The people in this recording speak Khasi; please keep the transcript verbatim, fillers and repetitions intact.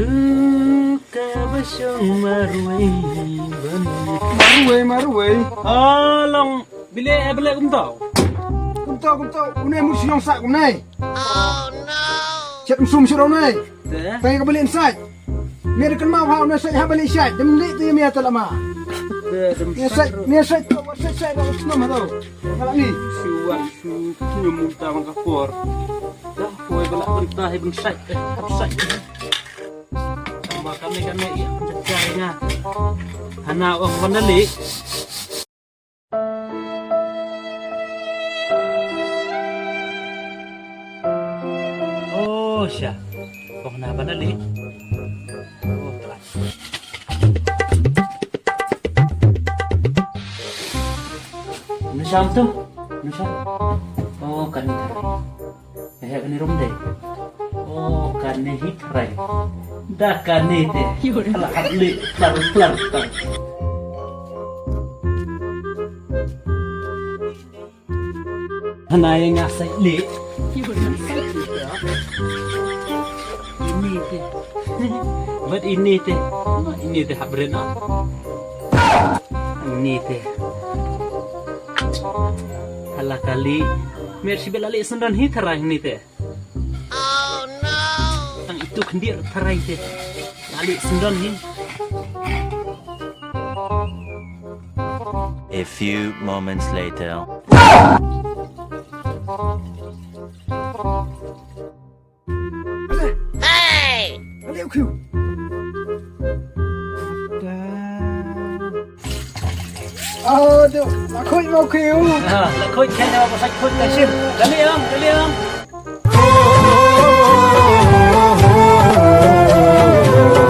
Ka ba shong marwei ban. Marwei, marwei. Ah, long bile e bile kumto. Kumto, kumto. Une mut shong sa kumne. Chet msum shiro ne. Te. Te ka bale inside. Me da kan ma ha une sai ha bale inside. Dem le te me ta lama. Te dem me sai, me sai to, sai sai da ma do. Kala ni. Shuwa shu nyu mun ta ka por. Dah, koi bala ban ta hai ban sai. Sai. Ba kane kane ïa jaga nga. Hana ong ban da le. Oh sha. Ong na ban da le. Oh trai. Nu sham tu. Nu sham. Oh kane trai. Eh, kane rum de. Oh, kane hi trai. Da kane te. Ala at le, tar, tar, tar. Hana ïa nga sai le. Ini te. Bad ini te. Ini te hap bren ah. Ini te. Hala kali. Mer shi bela le sendon hi trai ini te. Tang itu khyndiat tharai te. Kali sendon hi. A few moments later. Hey! Kali u khiu. Aduh, la khuid ma u khiu. Ah, la khuid kane ba sa khuid ka shim. Kali ang, kali ang.